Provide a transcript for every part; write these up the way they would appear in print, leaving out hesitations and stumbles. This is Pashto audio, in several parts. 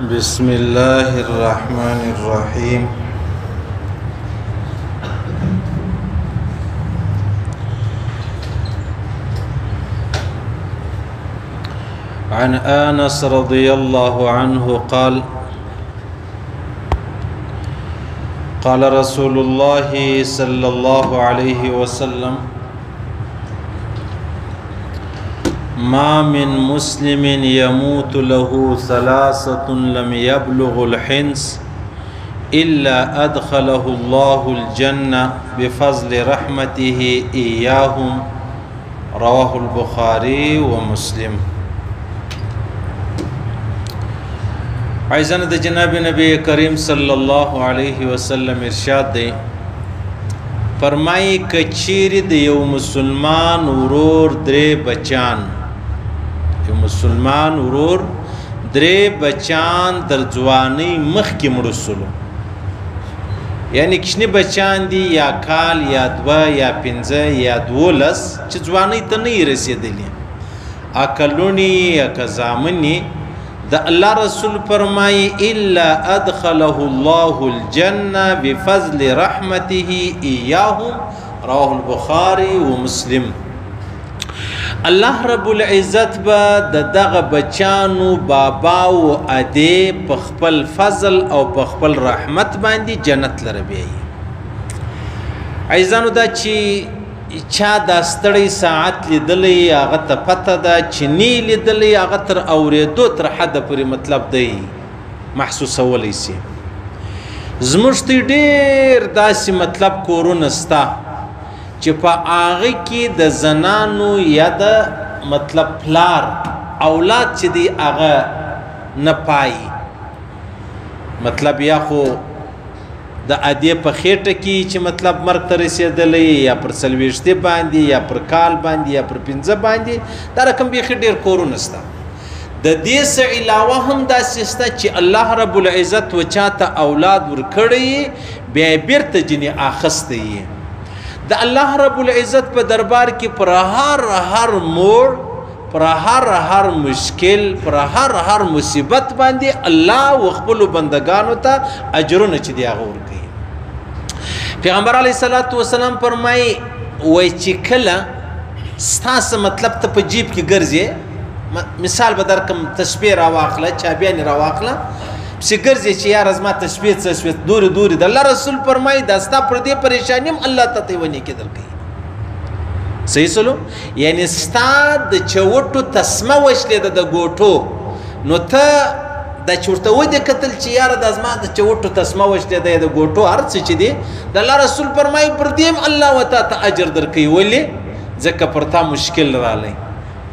بسم الله الرحمن الرحيم. عن أنس رضي الله عنه قال: قال رسول الله صلى الله عليه وسلم: ما من مسلم يموت له ثلاثة لم يبلغ الحنس إلا أدخله الله الجنة بفضل رحمته إياهم. رواه البخاري ومسلم. عزیزان د جناب نبی کریم صلی الله علیه وسلم ارشاد دی، فرمایي کچیر د یو مسلمان ورور درې بچان، یو مسلمان ورور درې بچان در ځوانۍ مخکې مړه سولو، یعنی کوچني بچان دي، یا کال یا دوه یا پنځه یا 12 چې ځوانۍ ته نه یې رسېدلي، اکه لوڼې اکه زامنې. د الله رسول فرمایي: الا ادخله الله الجنه بفضل رحمته ایاهم. رواه البخاري ومسلم. الله رب العزت به د دغه بچانو بابا او ادې په خپل فضل او په خپل رحمت باندې جنت لره بیایي. عزیزانو، دا چې چا دا ستړی ساعت لیدلی هغه ته پته ده، چې نه لیدلی هغه تر اورېدو تر حده پورې مطلب دی محسوسولی سي. زموږ ته ډېر داسې مطلب کورونه سته چې په هغه کې د زنانو یا د مطلب پلار اولاد چې دی هغه نه پایي، مطلب یا خو د ادې په خېټه کې چې مطلب مرګ ته رسېدلی، یا پر 40 باندې، یا پر کال باندې، یا پر 5 باندې، دا رقم بیخي ډېر کورونه سته. د دې څه علاوه هم داسې سته چې الله رب العزت و چاته اولاد ورکړی بیا یې بېرته ځینې اخیستی یې. د الله رب العزت په دربار کې پر هر هر موړ، پر هر هر مشکل، پر هر هر مصیبت باندې الله و خپلو بندګانو ته اجرونه چې دی هغه ورکوي. پیغمبر علیه الصلاة والسلام فرمایي: وایي چې کله ستاسو مطلب ته په جیب کې ګرځې، مثال به درکم، تسبیح راواخله، چابیانې راواخله، پسې ګرځې چې یاره زما تسبیح څه سوې، دورې دورې. د الله رسول فرمایي دا ستا پر دې پریشاني هم الله ته یوه نیکي درکوي. صحیح سلو؟ یعنی ستا د چوټو تسمه وشلېده د ګوټو، نو ته دا چې ورته ودې کتل چې یاره دا زما د چوټو تسمه وشلېده د ګوټو هر څه چې دي، د الله رسول فرمایي پر دې هم الله و تا ته اجر درکوي. ولې؟ ځکه پر تا مشکل رالی،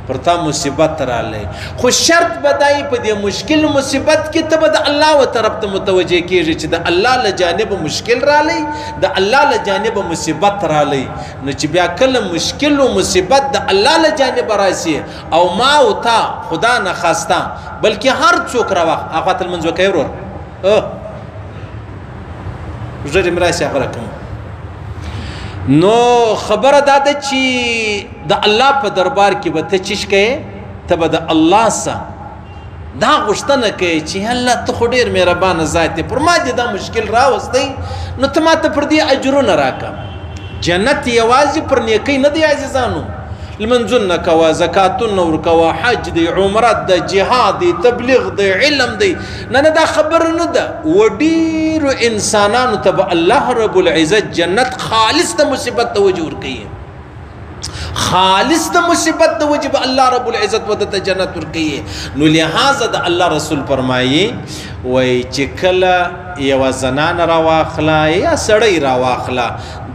پر تا مصیبت رالی، خو شرط به دا وي په دې مشکل مصیبت کې ته به د الله و طرف ته متوجه کېږي چې د الله له جانبه مشکل رالی، د الله له جانبه مصیبت رالی. نو چې بیا کله مشکل و مصیبت د الله له جانبه راسي او ما او تا خدا نه خواسته بلکې هر څوک راوخ هغه ته لمونځ وکړئ ورور، ژر مې راسي هغه رقم. نو خبره دا ده چې د الله په دربار کې به ته چیش کوې، ته به د الله سره دا غوښتنه کوې چې الله ته خو ډېر مهربانه ذات یې، پر ما دې دا مشکل راوستی، نو ته ما ته پر دې اجرونه راکړه. جنت یوازې پر نیکۍ نه دی عزیزانو، لمونځونه کوه، زکاتونه ورکوه، حج دی، عمره ده، جهاد دی، تبلیغ دی، علم دی. نه نه، دا خبره نه ده. و ډېرو انسانانو ته به الله رب العزت جنت خالص د مصیبت د وجې ورکوي، خالص د مصیبت د وجې به الله رب العزت ورته ته جنت ورکوي. نو لهذا د الله رسول فرمایي وایي چې کله یوه زنانه راواخله یا سړی راواخله،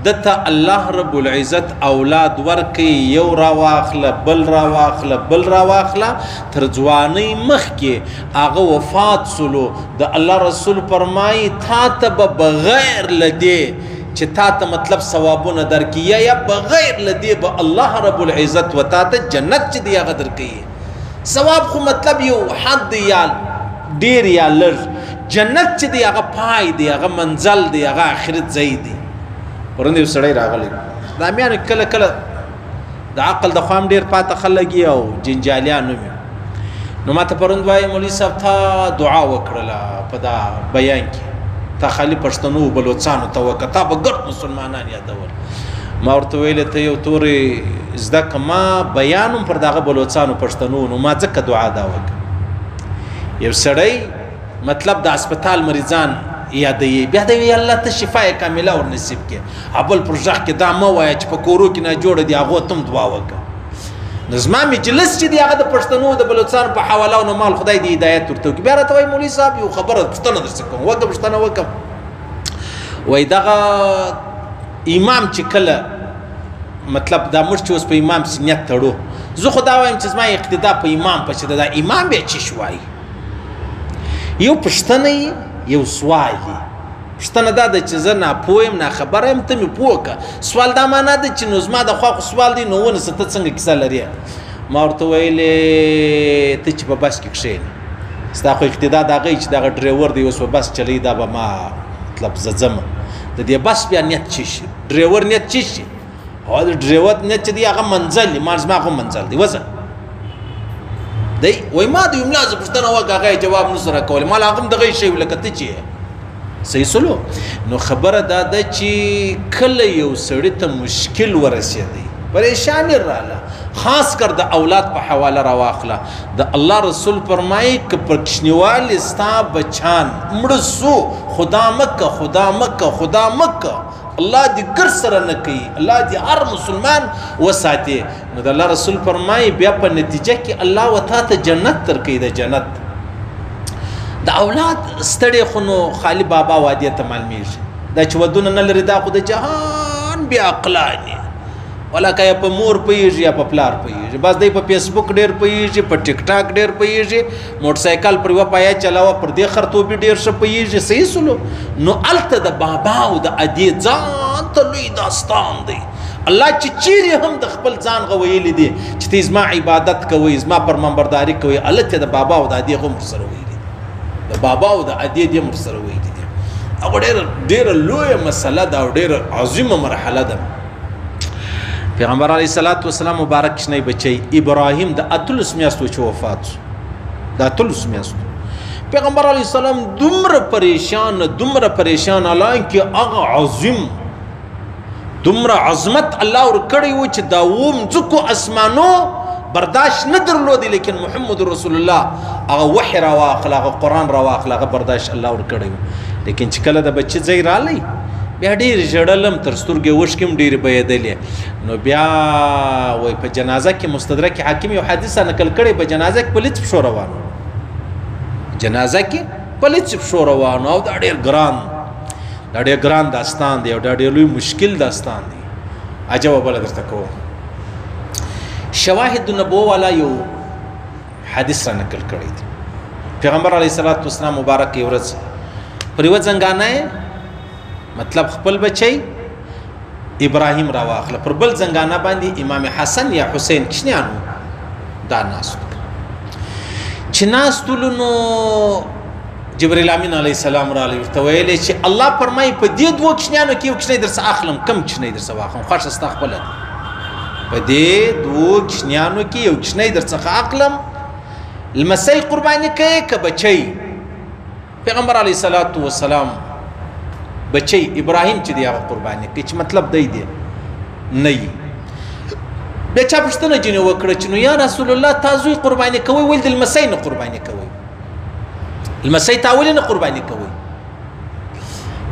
دته الله رب العزت اولاد ورکوي، یو راواخله، بل راواخله، بل راواخله، تر ځوانۍ مخکې هغه وفات سولو. د الله رسول فرمایي تا ته به بغیر له دې چې تا ته مطلب ثوابونه درکړي، یا بغیر له دې به الله رب العزت و تا ته جنت چې دی هغه درکوي. ثواب خو مطلب یو حد دی، یا ډېر یا لږ، جنت چې دی هغه پای دی، هغه منزل دی، هغه آخرت ځای دی. پرون یو سړی راغلی، دا میانو کله کله د عقل د خوا هم ډېر پاته خلک او جنجالیان هم. نو ماته پروند وایي مولوي صاحب تا دعا وکړله په دا بیان کې، تا خالي پښتنو بلوڅانو ته وکړه، تا به ګرد مسلمانان یادول. ما ورته ویلې ته یو تورې زده که، ما بیان هم پر دغه بلوڅانو پښتنو، نو ما ځکه دعا دا وکړه. یو سړی مطلب د هسپتال مریضان یادوي، بیا دی وایي الله ته شفا کامله ور نصیب کړې، بل پر غږ کې دا مه وایه چې په کورو کې نه جوړه دي، هغو ته هم دعا وکړه. نو زما مجلس چې دی هغه د پښتنو د بلوڅانو په حواله، نو مال خدای دې هدایت ورته وکړي. بیا راته وایي مولوي صاحب یو خبره پوښتنه درڅخه کوم، وکړه پوښتنه وکړم. وایي دغه امام چې کله مطلب دا موږ چې اوس په امام پسې نیت تړو، زه خو دا وایم چې زما اقتدا په امام پسې ده، دا امام بیا چی شي وایي؟ یو پوښتنه یو سوال دی. پوښتنه دا ده چې زه ناپوه یم، ناخبره یم، ته مې پوه کړه. سوال دا معنا ده چې نو زما د خوا خو سوال دی، نو ونیسه ته څنګه کیسه لرې. ما ورته ویلې ته چې په بس کې کښېنې، ستا خو اقتدا د هغه چې دغه ډریور دی اوس په بس چلوي، دا به ما مطلب زه ځم د دې بس بیا نیت چی شي، ډریور نیت چی شي، او د ډریور نیت چې دی هغه منزل دی، ما زما خو منزل دی وځه دی. وایي ما د یو ملا زه پوښتنه وکړه، هغه یې جواب نه سره کولی، ما له هغه هم دغه شی لکه ته چې صحیح سلو. نو خبره دا ده چې کله یو سړي ته مشکل ورسېدی، پریشاني راله، خاص کر د اولاد په حواله راواخله، د الله رسول فرمایي که پر کوچنیوالي ستا بچان مړه سو، خدا مکه خدا مکه خدا مکه، الله دې ګر سره نه کوي، الله دې هر مسلمان وساتي. نو د الله رسول فرمایي بیا په نتیجه کې الله وتا ته جنت درکوي. د جنت د اولاد ستړی خو نو خالي بابا وادي ته معلومیږي، دا چې ودونه نه لري دا خو د جهان بې عقلان، ولا که یا په مور پوهېږي یا په پلار پوهېږي، بس دی په فیسبوک ډېر پوهېږي، په ټیک ټاک ډېر پوهېږي، موټرسایکل پر یوه پایه چلاوه پر دې خرتوبي ډېر ښه پوهېږي. صحیح سلو. نو هلته د بابا او د ادې ځان ته لوی داستان دی. الله چې چیرې هم د خپل ځان غو ویلي دي چې ته زما عبادت کوئ، زما فرمانبرداري کوئ، هلته د بابا او د ادې هم ورسره ویلي دي، د بابا او د ادې دې هم ورسره ویلي دي. هغه ډېره ډېره لویه مسله ده او ډېره عظیمه مرحله ده. پیغمبر علیه الصلاة والسلام مبارک کوچنی بچی ابراهیم د 18 میاشتو چې وفات شو، د 18 میاشتو پیغمبر علیه السلام دومره پریشان، دومره پریشان، حالانکه هغه عظیم دومره عظمت الله ورکړی و چې دا اوو مځکو اسمانو برداشت نه درلودی، لیکن محمد رسول الله هغه وحی راواخله، هغه قرآن راواخله، هغه برداشت الله ورکړی و. لیکن چې کله د بچي ځای رالی بیا ډېر ژړلم، تر سترګې اوښکې هم ډېرې بهېدلې. نو بیا وایي په جنازه کې مستدرک حاکم یو حدیث نقل کړی، په جنازه کې په لڅ پښو روان و، جنازه کې په لڅ پښو روان و. او دا ډېر ګران، دا ډېر ګران داستان دی او دا ډېر لوی مشکل داستان دی. عجبه بله درته کوم، شواهد النبوة والا یو حدیث را نقل کړی دی. پیغمبر علیه الصلاة والسلام مبارک یو ورځ پر یوه ځنګانه مطلب خپل بچی ابراهیم را واخله، پر بل ځنګانه باندې امام حسن یا حسین کوچنیانو دا ناست چې ناستولو، نو جبرئیل امین علیه السلام راغلی ورته ویلې چې الله فرمایي په دې دوو کوچنیانو کې یو کوچنی درڅخه اخلم، کوم کوچنی درڅخه واخلم؟ خوښه ستا خپله ده. په دې دوو کوچنیانو کې یو کوچنی درڅخه اخلم، لمسی قرباني کوي که بچی؟ پیغمبر علیه الصلاة والسلام بچی ابراهیم چې دی هغه قرباني کوي، چې مطلب دی دی نه یي. بیا چا پوښتنه ځینې وکړه چې نو یا رسول الله تا زوی قرباني کوئ، ولې د لمسی نه قرباني کوئ؟ لمسی تا ولې نه قرباني کوئ؟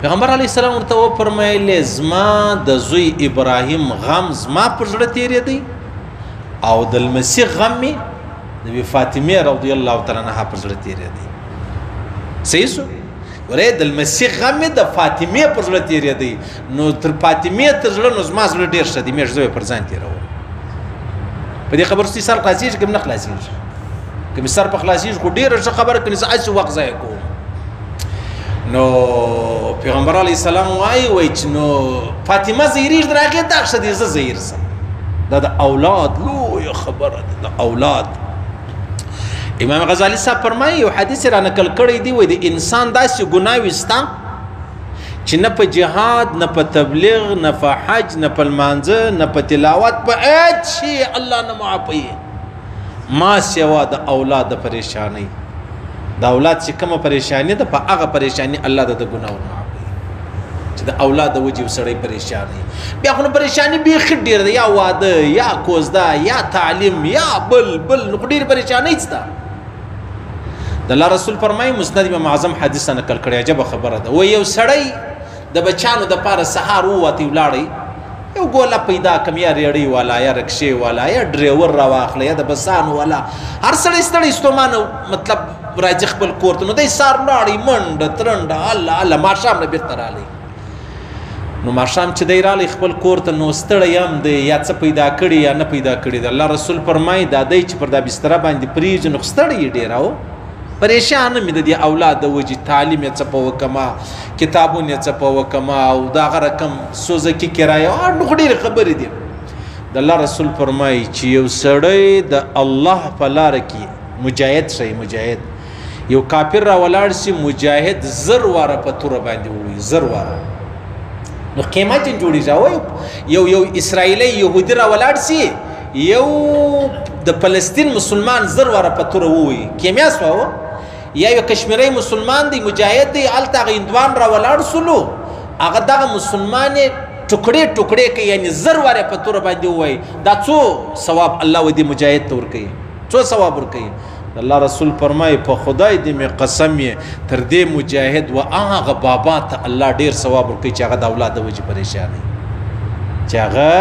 پیغمبر علیه السلام ورته وفرمایل زما د زوی ابراهیم غم زما پر زړه تېرېدی او د لمسي غم مې د بي فاطمې رضی الله تعالی عنها پر زړه تېرېدی. صحیح سو؟ ورې د لمسي غم مې د فاطمې پر زړه تېرېدی، نو تر فاطمې تر زړه نو زما زړه ډېر ښه دی، مې زوی پر ځان تېروم. په دې خبرو سر خلاصېږي که نه خلاصېږي؟ که مې سر په خلاصېږي خو ډېره ښه خبره که زه هسې وخت ضایع کوم. نو پیغمبر علیه السلام وایي وایي چې نو فاطمه زهیرېږي در هغې دا ښه دی زه زهیر سم. دا د اولاد لویه خبره ده، د اولاد. امام غزالی صاحب فرمایي یو حدیث را نقل کړی دی، وایي د انسان داسې ګناوې سته چې نه په جهاد، نه په تبلیغ، نه په حج، نه په لمانځه، نه په تلاوت، په هېڅ شي الله نه معافوي، ما سوا د اولاد د پریشانی، د اولاد چې کومه پریشانی ده په هغه پریشانی الله د ګناه ور معاف کوي. چې د اولاد د وجې سړی پریشانی، بیا خو نو پریشانی بیخي ډېره ده، یا واده یا کوزده یا تعلیم یا بل بل، نو خو ډېرې پریشانۍ شته. د الله رسول فرمایي، مسند امام اعظم حدیث نقل کړی، عجبه خبره ده. وایي یو سړی د بچانو دپاره سهار ووتی ولاړی، یو ګوله پیدا کم، یا ریړۍ والا یا رکشې والا یا ډریور راواخله یا د بسانو والا، هر سړی ستړی ستومانه مطلب راځي خپل کور ته. نو دی سهار ولاړی منډه ترنډه الله الله، ماښام نه بېرته راغلی. نو ماښام چې دی راغلی خپل کور ته، نو ستړی هم دی، یا څه پیدا کړي یا نه پیدا کړي. د الله رسول فرمایي دا دی چې پر دا بستره باندې پرېږدي، نو ستړی یې ډېر او پریشان مې د دې اولاد د وجې، تعلیم یې څه په وکمه، کتابونه یې څه په وکمه، او دا هغه رقم سوزکي کرایه، نو خو ډېرې خبرې دي. د الله رسول فرمایي چې یو سړی د الله په لاره کې مجاهد شي، مجاهد یو کافر را ولاړ شي، مجاهد 1000 واره په توره باندې ووایي، 1000 واره، نو قیمت یې جوړېږي. یو یو اسرائیلی یهودي را ولاړ شي، یو د فلسطین مسلمان 1000 واره په توره ووایي، کیمیا سوه. یا یو کشمیری مسلمان دی مجاهد دی، هلته هغه هندوان را ولاړ سولو، هغه دغه مسلمان یې ټوکړې ټوکړې کوي، یعنې 1000 واره په توره باندې ووایي، دا څو ثواب الله و دې مجاهد ته ورکوي، څو ثواب ورکوي. الله رسول فرمایي په خدای دې مې قسم یې تر دې مجاهد و هغه بابا ته الله ډېر ثواب ورکوي چې هغه د اولاد د وجې پریشان دی، چې هغه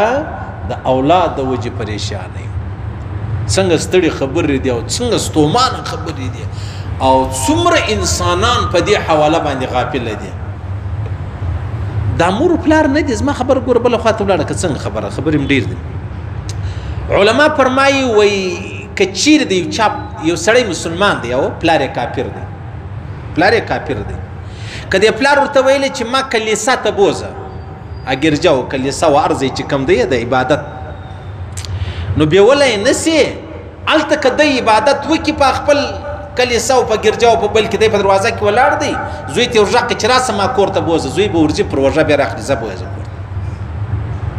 د اولاد د وجې پریشان دی. څنګه ستړي خبرې دي او څنګه ستومانه خبرې دي، او څومره انسانان په دې حواله باندې غافل دي. دا مور پلار نه دي، زما خبره ګوره بله خواته ولاړه که څنګه خبره، خبرې مې ډېر دي. علما فرمایي وایي که چیرې د یو چا یو سړی مسلمان دی او پلار یې کافر دی، پلار یې کافر دی، که د پلار ورته ویلې چې ما کلیسا ته بوځه، ګرجه او کلیسا و هر ځای چې کوم دی د عبادت، نو بیولی نه سي، هلته که دی عبادت وکړي په خپل کلیسا او په ګرجه او په بل کې، دی په دروازه کې ولاړ دی، زوی ته یې ورغږ کړي چې راسه ما کور ته بوځه، زوی به ورځي پر وږه بیا راخلي، زه بوځه کور ته.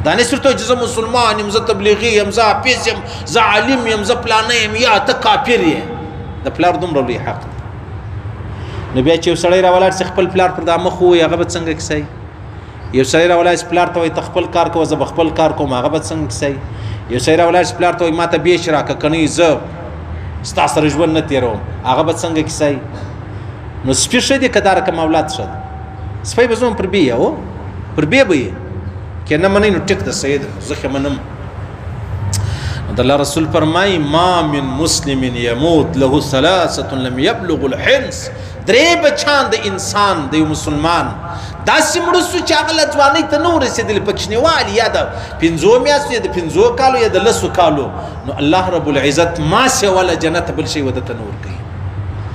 دا نه ورته چې زه مسلمان یم، زه تبلیغي یم، زه حافظ یم، زه عالم یم، زه پلانی یم، یا ته کافر یې. د پلار دومره لوی حق دی. نو بیا چې یو سړی راولاړ سي خپل پلار پر دا مخ ووایي، هغه به څنګه کیسه وي؟ یو سړی راولاړ سي پلار ته وایي ته خپل کار کوه، زه به خپل کار کوم، هغه به څنګه کیسه وي؟ یو سړی راولاړ سي پلار ته وایي ما ته بیش راکړه که نه زه ستا سره ژوند نه تېروم، هغه به څنګه کیسه وي؟ نو سپي ښه دی که دا رقم اولاد ښه دی؟ سپی به زموږ پر بې یې پر بې به یې که نه منئ نو ټیک ده، صحیح ده، زه خو منم. د الله رسول فرمایي ما من مسلم يموت له ثلاثة لم يبلغ الحنس، درې بچان د انسان د یو مسلمان داسې مړه سو چې هغه له ځوانۍ ته نه و رسېدلی، په کوچنیوالي یا د 5 میاشتو یا د 5 کالو یا د 10 کالو، نو الله رب العزت ما سوا له جنت بل شی وده ته نه ورکوي،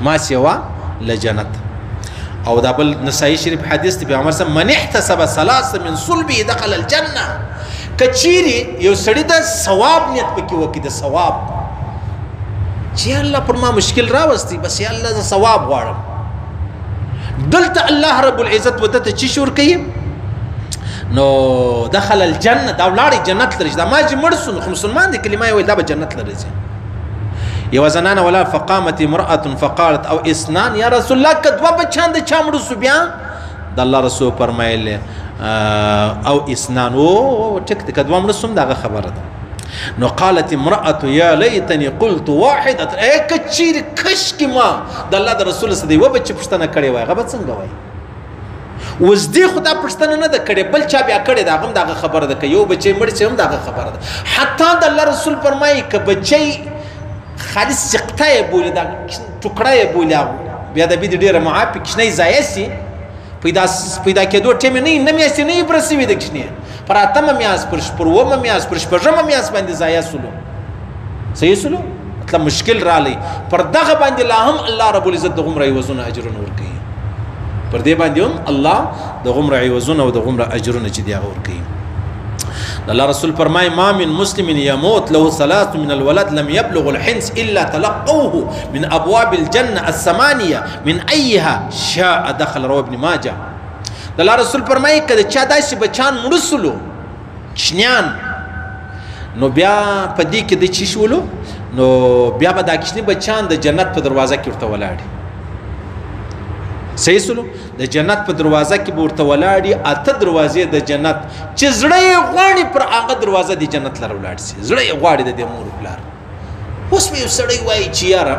ما سوا له جنت. او دا بل نسائی شریف حدیث دی، پیغمبر صلی من احتسب ثلاث من صلبه دخل الجنه، که چیرې یو سړي د ثواب نیت پکې وکړي، د ثواب چې الله پر ما مشکل راوستی، بس یا الله زه ثواب غواړم، دلته الله رب العزت وده ته چی شور کوي؟ نو دخل الجنه، دا ولاړی جنت لري. دا ما چې مړ سو نو خو مسلمان دی، کلمه یې ویل دا به جنت لري. یوه زنانه ولا فقامت امرأة فقالت او اثنان یا رسول الله، که دوه بچیان د چا مړه سو بیا؟ د الله رسول فرمایلی او اثنان، او ټیک دی، که دوه مړه سو هم د هغه خبره ده. نو قالت امرأة یا لیتنی قلت واحدة، ای که چیرې کشکې ما د الله د رسول څخه د یوه بچي پوښتنه کړې وای، هغه به څنګه وای؟ اوس دې خو دا پوښتنه نه ده کړې، بل چا بیا کړې ده، هغه هم د هغه خبره ده، که یو بچی مړ شي هم د هغه خبره ده. حتی د الله رسول فرمایي که بچی خالص سقطه یې بولي، دا ټوکړه یې بولي، بیا د بې دې ډېره معافي کوچنی ضایع سي، پیدا کېدو ټیم نه نه میاشتې نه یې پوره سوي د کوچني، پر 8مه میاشت، پر 7مه میاشت، پر 6مه میاشت باندې ضایع سولو، صحیح سولو، مطلب مشکل رالی، پر دغه باندې لا هم الله رب العزت دغومره عوضونه اجرونه ورکوي، پر دې باندې هم الله دغومره عوضونه او دغومره اجرونه چې دی هغه ورکوي. الله رسول فرمای ما من مسلم يموت له ثلاث من الولد لم يبلغ الحنس الا تلقوه من ابواب الجنه الثمانيه من ايها شاء دخل، رواه ابن ماجه. الله رسول فرمای کله چا داسې بچان مړه سولو چنیان، نو بیا په دې کې د چی شولو، نو بیا به دا کوچني بچیان د جنت په دروازه کې ورته ولاړ. صحیح سولو؟ د جنت په دروازه کې به ورته ولاړ، اته دروازې د جنت چې زړه یې غواړي پر هغه دروازه د جنت لره ولاړ سي، زړه یې غواړي د دې مور پلار. اوس به یو سړی وایي چې یاره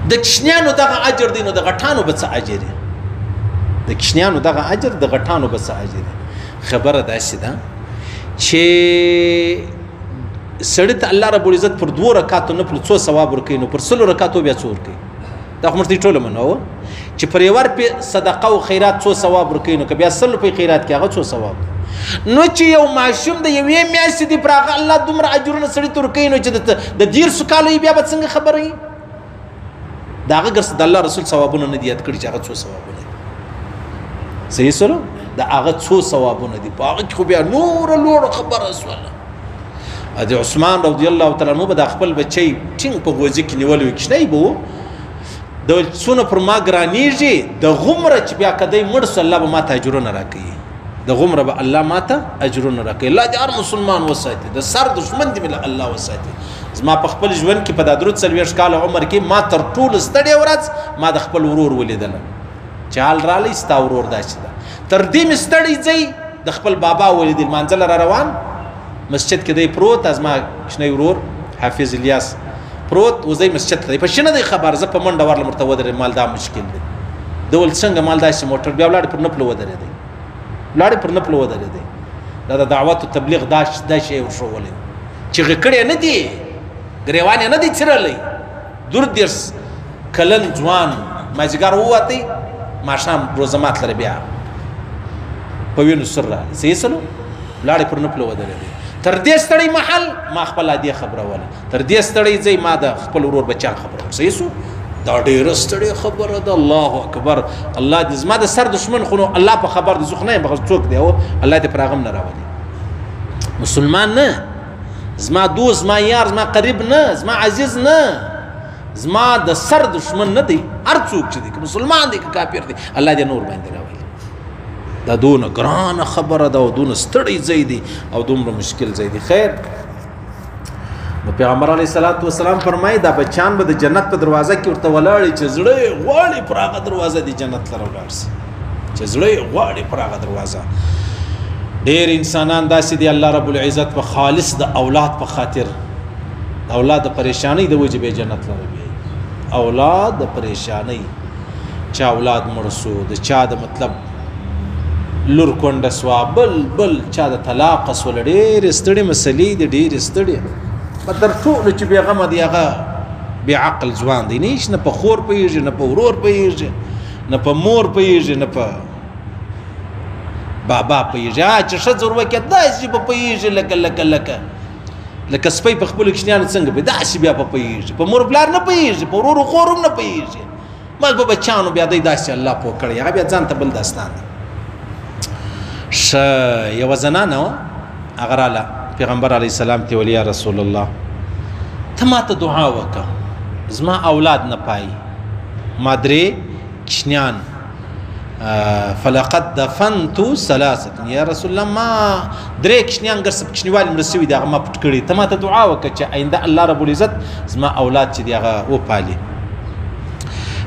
د کوچنیانو دغه اجر دی، نو د غټانو به څه اجر دی؟ د کوچنیانو دغه اجر، د غټانو به څه اجر دی؟ خبره داسې ده چې سړی ته الله رب العزت پر دوو رکعاتو نفل څو ثواب ورکوي، نو پر سلو رکعاتو بیا څو ورکوي؟ دا خو موږ دې ټولو منو چې پر یوه روپۍ صدقه او خیرات څو ثواب ورکوي، نو که بیا سل روپۍ خیرات کوي هغه څو ثواب دی؟ نو چې یو ماشوم د یوې میاشتې دی پر هغه الله دومره اجرونه سړي ته ورکوي، نو چې د دېرشو کالو یې بیا به څنګه خبره وي؟ د هغه ګرځ د الله رسول ثوابونه نه دي یاد کړي چې هغه څو ثوابونه دي. صحیح سره د هغه څو ثوابونه دي، په هغه کې خو بیا نوره لوړه خبره سوله. د عثمان رضی الله تعالی عنه به د خپل بچی ټینګ په غوځي کې نیولی وي، کوچنی به و، د څونه پر ما ګرانېږي د غومره چې بیا که دی مړ سو الله به ما ته اجرونه راکوي، د غومره به الله ما ته اجرونه راکوي. الله دې هر مسلمان وساتي، د سر دښمن دې مې له الله وساتي. زما په خپل ژوند کې په دا درو څلوېښت کاله عمر کې ما تر ټولو ستړې ورځ ما د خپل ورور ولیدله چې حال رالی ستا ورور داسې ده. تر دې مې ستړی ځای د خپل بابا ولیدل، لمانځه له را روان مسجد کې دی پروت، زما کوچنی ورور حافظ الیاس پروت اوس دی مسجد ته دی، په شنه دی خبر، زه په منډه ورلم ورته ودرېدم، مال دا مشکل دی. ده ویل څنګه؟ مال داسې موټر بیا ولاړې پر نپلو ودرېدی، لاړې پر نپلو ودرېدی. دا د دعوت او تبلیغ دا شی یې ورښوولی چیغې کړې نه دي، ګریوان یې نه دی څیرلی. 33 کلن ځوان مازدیګر ووتی، ماښام روزه مات لره بیا په وینو سر راغی. صحیح سلو؟ لاړې پر نپلو ودرېدی. تر دې ستړی محل ما خپل ادې خبروله، تر دې ستړی ځای ما د خپل ورور بچیان خبرول. صحیح سو؟ دا ډېره ستړې خبره ده. الله اکبر، الله دې زما د سر دښمن خو نو الله په خبر دی، زه خو نه یم، څوک دی او الله دې پر هغه هم نه راولي. مسلمان نه، زما دوست، زما یار، زما قریب نه، زما عزیز نه، زما د سر دښمن نه دی، هر څوک چې دی، که مسلمان دی که کافر دی، الله دې نور باندې راولي. دا دونه ګرانه خبره ده او دونه ستړی ځای دی او دومره مشکل ځای دی. خیر، نو پیغمبر علیه الصلاة والسلام فرمایي دا بچیان به د جنت په دروازه کې ورته ولاړ چې زړه یې غواړي پر هغه دروازه د جنت لره ولاړ سي، چې زړه یې غواړي پر هغه دروازه. ډېر انسانان داسې دي الله رب العزت په خالص د اولاد په خاطر، د اولاد د پریشانۍ د وجې به جنت لره بیایي. اولاد د پریشانۍ، چا اولاد مړ سو، د چا د مطلب لور کونډه سوه، بل بل چا د طلاق سوله. ډېرې ستړې مسلې دي، ډېرې ستړې. په تر ټولو چې بېغمه دی هغه بې عقل ځوان دی، نه هېڅ نه په خور پوهېږي، نه په ورور پوهېږي، نه په مور پوهېږي، نه په بابا پوهېږي. چې ښځه ور وکړي داسې به پوهېږي لکه لکه لکه لکه سپی په خپلو کوچنیانو څنګه پوهېږي، داسې بیا په پوهېږي. په مور پلار نه پوهېږي، په ورور خور هم نه پوهېږي، بس په بچیانو بیا دی داسې الله پوه کړی، هغه بیا ځان ته بل داستان دی. ښه یوه زنانه وه، هغه راله پیغمبر علیه السلام ته ویل یا رسول الله ته ما ته دعا وکړه، زما اولاد نه پایي، ما درې کوچنیان، فلقد دفنت ثلاثة، یا رسول الله ما درې کوچنیان ګرځه په کوچنیوالي مړه سوي دي، هغه ما پټ کړي، ته ما ته دعا وکړه چې آینده الله رب العزت زما اولاد چې دی هغه وپالي.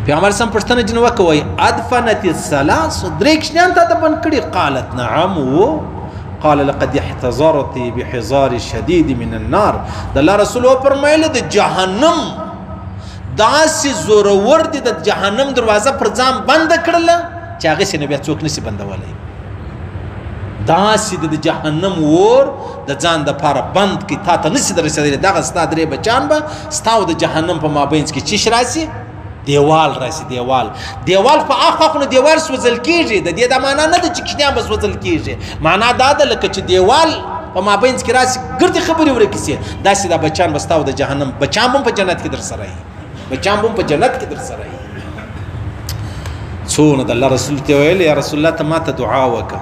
پیغمبر سم پوښتنه جن وکړه وایي ادفنت الثلاث، درې کوچنیان تا دفن کړي؟ قالت نعم. و قال لقد احتضرت بحزار شدید من النار. د الله رسول وفرمایل د جهنم داسې زورور دی، د جهنم دروازه پر ځان بنده کړله چې هغې سې نه بیا څوک نسي بندولی. داسې د جهنم ور د ځان دپاره بند کړي، تا ته نسي در رسېدلی. دغه ستا درې بچیان به ستا او د جهنم په مابین کې چیش راسي؟ دیوال راسي. دیوال دیوال په اخوا خو نو دیوال سوځل کېږي. د دې دا معنا نه ده چې کوچنیان به سوځل کېږي، معنا دا ده لکه چې دیوال په مابین کې راسي ګردې خبرې ورکې سي، داسې دا بچیان به ستا او د جهنم بچیان به هم په جنت کې در سره وي، بچیان به هم په جنت کې در سره وي. څونه د الله رسول ته ویل یا رسول الله ته ما ته دعا وکړه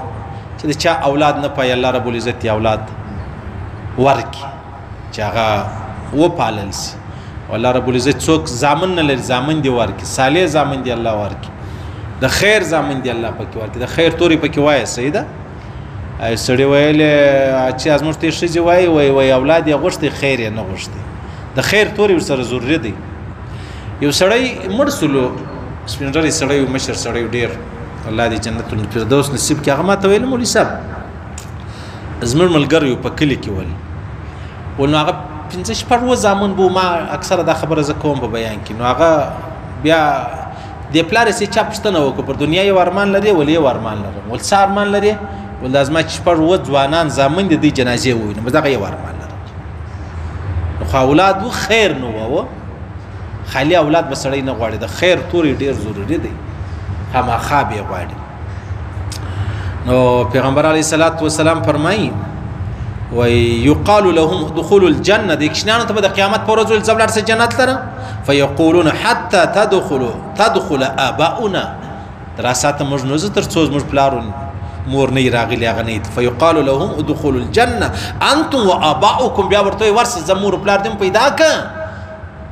چې د چا اولاد نه پایي الله رب العزت یې اولاد ورکړي چې هغه وپالل سي. الله رب العزت څوک زامن نه لري زامن دې ورکړي، صالح زامن دې الله ورکړي، د خیر زامن دې الله پکې ورکړي، د خیر تورې پکې وایه. صحیح ده؟ سړي ویل چې زموږ ته ښځې وایي، وایي وایي اولاد یې غوښتی، خیر یې نه غوښتی. د خیر توري ورسره ضروري دی. یو سړی مړ سولو، سپین ږیری سړی و، مشر سړی و ډېر، الله دې جنت الفردوس نصیب کړي. هغه ما ته ویل مولوي صاحب زموږ ملګری په کلي کې ول، نو هغه پنځه شپږ اووه زامن به، ما اکثره دا خبره زه کوم په بیان کې. نو هغه بیا د پلار یې چا پوښتنه وکړه، پر دنیا یو ارمان لرې؟ ول یو ارمان لرم. ول څه ارمان لرې؟ ول دا زما چې شپږ اووه ځوانان زامن دي، دوی جنازې ووینم، بس دغه یو ارمان لرم. نو خو اولاد و خیر نه وه، خالي اولاد به سړی نه غواړي، د خیر توري ډېر ضروري دی، خامخا به یې غواړي. نو پیغمبر علیه الصلاة والسلام فرمایي وای یقال لهم دخول الجنه، د کوچنیانو ته به د قیامت په ورځ ویل ځه ولاړ سه جنت لره. فیقولون حتی تدخل آباؤنا، راساته موږ نه ځو تر څو زموږ پلار مور نه راغلي هغه نه. فیقال لهم ادخلوا الجنه انتم وآباؤکم، بیا ورته وایي ورسه ځه مور پلار دې پیدا که،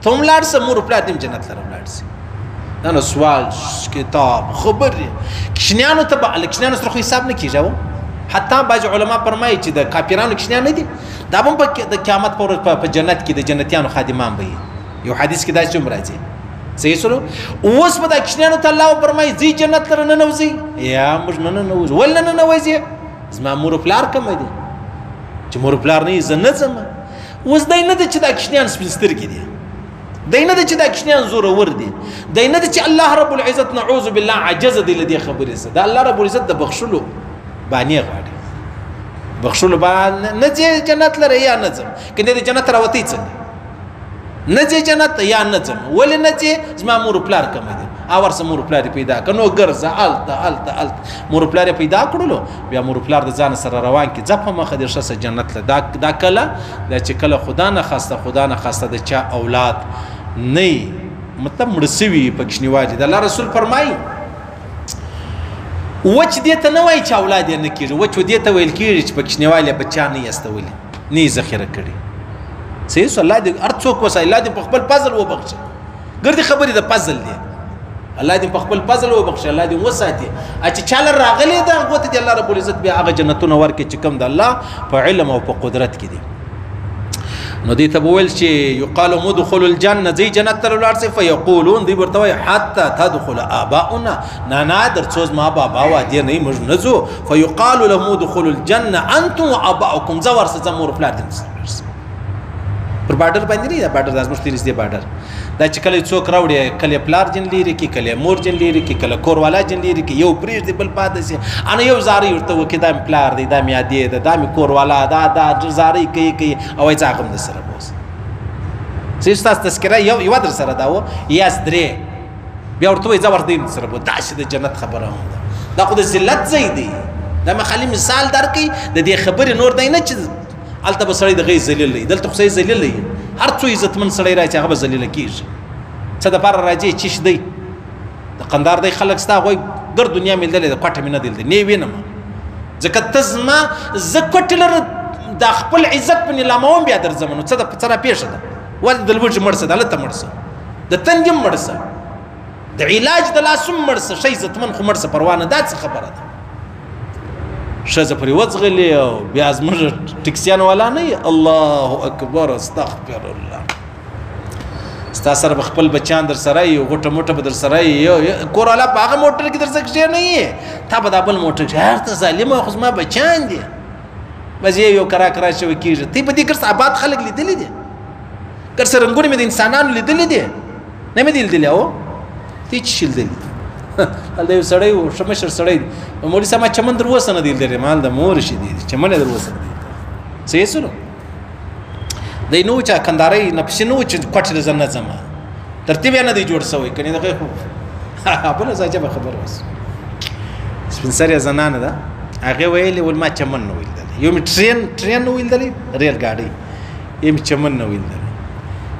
ته هم لاړ سه، مور پلار دې جنت لره ولاړ سي. دا نو سوال کتاب خبرې کوچنیانو ته به له کوچنیانو سره خو حساب نه کېږي. حتی بعضې علما فرمایي چې د کافرانو کوچنیان نه دي، دا به هم د قیامت په ورځ په جنت کې د جنتیانو خادمان به وي. یو حدیث کې داسې هم راځي. صحیح سولو. اوس به دا کوچنیانو ته الله وفرمایي ځئ جنت لره ننوځئ، یا موږ نه ننوځو. ولې نه ننوځئ؟ زما مور و پلار کومه دي، چې مور و پلار نه وي زه نه ځم. اوس دی نه ده چې دا کوچنیان سپین سترګې دي، دی نه ده چې دا کوچنیان زورور دي، دی نه ده چې الله رب العزت نعوذ بالله عجز دی له دې خبرې څخه. د الله رب العزت د بخښلو بانې غواړي، بخښلو نه ځې جنت لره یا نه ځم، که نه د جنت راوتی څنګه؟ نه ځې جنت یا نه ځم. ولې نه ځې؟ زما مور و پلار کومه دي، او ورسه مور و پلار یې پیدا کړه. نو ګرځه هلته هلته هلته، مور و پلار یې پیدا کړلو، بیا مور و پلار د ځانه سره روان کړي، ځه په مخه دې ښه سه جنت له. دا کله دا چې کله خدا نخواسته، خدا نخواسته د چا اولاد نه مطلب مړه سوي په کوچنیوالي. د الله رسول فرمایي وچ دې ته نه وایي چې اولاد یې نه کېږي، وچ دې ته ویل کېږي چې په کوچنیوالي یې بچیان نه یې استولي، نه یې ذخیره کړي. صحیح سو. الله دې هر څوک وسایي، الله دې په خپل فضل وبخښي. ګردې خبرې د فضل دی، الله دې په خپل فضل وبخښي، الله دې وساتي. چې چا له راغلې ده هغو ته دې الله رب العزت بیا هغه جنتونه ورکړي چې کوم د الله په علم او په قدرت کې دي. نو دې ته به ویل چې یقال لهم ادخلوا الجنه، ځئ جنت ته ولاړ سئ. فیقولون، دوی ورته وایي حتی تدخل آباؤنا، نه نه در څو زما بابا وادې نه موږ نه ځو. فیقال لهم ادخلوا الجنه انتم وآباؤکم، ځه ورسه ځه مور پلار دې سره ولاړ سئ. پر باډر باندې نه، دا باډر د زموږ تېرې دې باډر دا چې کله څوک راوړي، کله پلار جن لیرې کړي، کله مور جن لیرې کړي، کله کور والا جن لیرې کړي، یو پرېږدي بل پاتې سي. انا یو زارۍ ورته وکړي، دا مې پلار دی، دا مې ادې ده، دا مې کور والا، دا دا زارۍ کوي کوي، او وایي ځه هغه هم در سره بوځه. صحیح ستاسو تذکره یوه در سره دا وه یا درې، بیا ورته وایي ځه ورته در سره بوځه. داسې د جنت خبره هم ده. دا خو د ذلت ځای دی. دا مې خالي مثال درکړي د دې خبرې، نور دی نه چې هلته به سړی د غي ذلیل دی، دلته خو سړی ذلیل دی. هر څو عزتمن سړی راځي هغه به ذلیل کېږي. څه دپاره راځي؟ چیش دی د قندار دی خلک ستا غوی ګر دنیا مې لیدلې ده، کوټه مې نه دی لیدلې، نه یې وینم، ځکه ته زما زه کوټې لره د خپل عزت په نیلاموم بیا درځم. نو څه ده، څه راپېښه ده؟ ولې د لوږې مړ سه، د هلته مړ سه، د تندې هم مړ سه، د علاج د لاس هم مړ سه، ښه عزتمن خو مړ سه، پروا نه. دا څه خبره ده؟ ښځه پرې وځغلې او بیا زموږ ټکسیان والا نه یې. الله اکبر، استغفر الله. ستا سره به خپل بچیان در سره یي، غوټه موټه به در سره یي، کور والا په هغه موټر کې در سره کښېنه یې، تا به دا بل موټر کښې هر ته ظالمه، خو زما بچیان دي. بس یو یو کرا کرا شوی کېږي. ته په دې ګرځه آباد خلک لیدلي دي، ګرځه رنګونه مې د انسانانو لیدلي دي، نه مې دي لیدلي. او ته څه شي لیدلي؟ هلته یو سړی و، ښه مشر سړی دی، مولوي صاحب ما چمن در اوسه نه دی لیدلی. مال د مور شي دی، چمن یې در اوسه نه دی لیدلی. صحیح سولو. دی نه و چې کندهارۍ نه پسې نه و چې کوټې له زه نه ځم، ترتیب یې نه دی جوړ شوی، کنې دغه خو بله څه عجبه خبره وسوه. سپین سرې زنانه ده، هغې ویلې ول ما چمن نه و لیدلی، یو مې ټرین نه و لیدلی، ریل ګاډۍ یې مې چمن نه و لیدلی.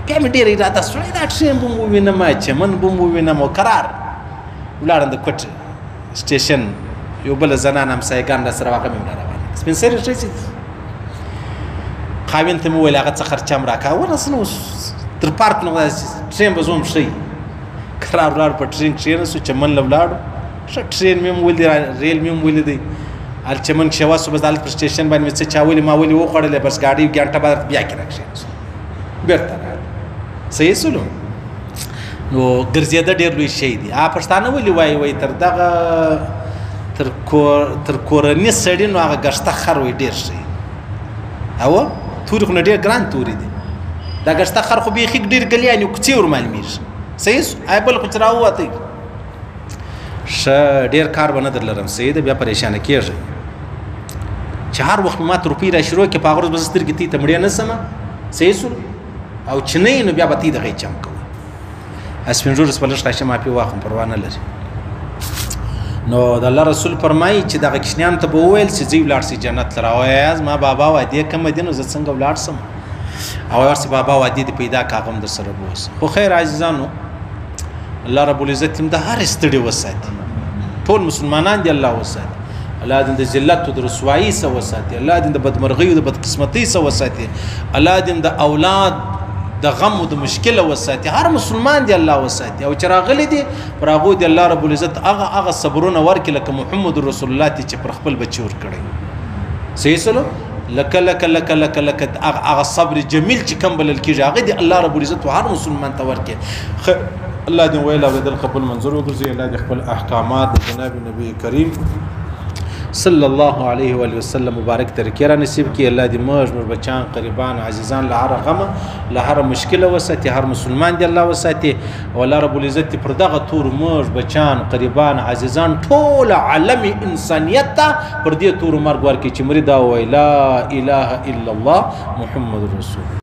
بیا مې ډېره اراده سوه، دا ټرین به مو ووینم، چمن به مو ووینم. او کرار ولاړم د کوټې سټیشن، یو بله زنانه همسایګان را سره هغه مې را روانه. سپین سرې ښځې دي. خاوند ته مې وویل هغه څه خرچه هم راکړه، ورسه نو تر پارک نو ټرین به زوم ښه وي. کرار ولاړ، په ټرین کښېناستو، چمن له ولاړو، ښه ټرین مې هم ولیدی، ریل مې هم ولیدی. هل چې مونږ کښېوستو، بس د هلته پر سټېشن باندې مې څه چا ولي ما ولي وخوړلې، بس ګاډۍ ګنټه بعد بیا کې راکښېناستو، بېرته راغلو. صحیح سولو. نو ګرځېده ډېر لوی شی دی. پښتانه ولې وایي، وایي تر دغه تر کورني سړي نو هغه ګشته خر وایي ډېر ښه. او توري خو نه ډېر ګران توري دي، دا ګشته خر خو بیخي ډېر ګلیان یو کوڅې ور معلومېږي. صحیح سو. آی بل خو چې راووتی ښه ډېر کار به نه در لرم. صحیح ده، بیا پریشانه کېږئ چې هر وخت مې ماته روپۍ را شروع کړې، په هغه ورځ به زه سترګې تی ته مړې نه سمه. صحیح سو. او چې نه یې نو بیا به تی دغه چم کوئ. سپین ږیرو په لږ راشه معافي واخلم، پروا نه لري. نو د الله رسول فرمایي چې دغه کوچنیانو ته به وویل چې ځئ ولاړ سئ جنت ته. راوایه زما بابا وعدې کمه دي نو زه څنګه ولاړ سم؟ او ورسې بابا وعدې دې پیدا که، هغه هم در سره بوسه. خو خیر عزیزانو، الله رب العزت هم د هرې ستړي وساتي، ټول مسلمانان دې الله وساتي، الله دې د ذلت او د رسوایۍ څخه وساتي، الله دې د بدمرغۍ او د بدقسمتۍ څخه وساتي، الله دې د اولاد د غم او د مشکله وساتي، هر مسلمان دې الله وساتي. او چې راغلي دي پر هغو دې الله رب العزت هغه هغه صبرونه ورکړي لکه محمد رسول الله ته چې پر خپل بچي ورکړی. صحیح سلو. لکه لکه لکه لکه لکه هغه صبر جمیل چې کوم بلل کېږي هغه دې الله رب العزت هر مسلمان ته ورکړي. الله دې ویل اورېدل قبول منظور وګرځي. الله دې خپل احکامات د جناب نبی کریم صلی الله علیه وآله وسلم مبارک طریقې را نصیب کړي. الله دې موږ، موږ بچان، قریبان، عزیزان له هره غمه، له هره مشکله وساتي، هر مسلمان دې الله وساتي. او الله رب العزت دې پر دغه تور موږ، بچان، قریبان، عزیزان، ټول عالم انسانیت ته پر دې تورو مرګ ورکړي چې مري دا ووایي لا اله الا الله محمد رسول.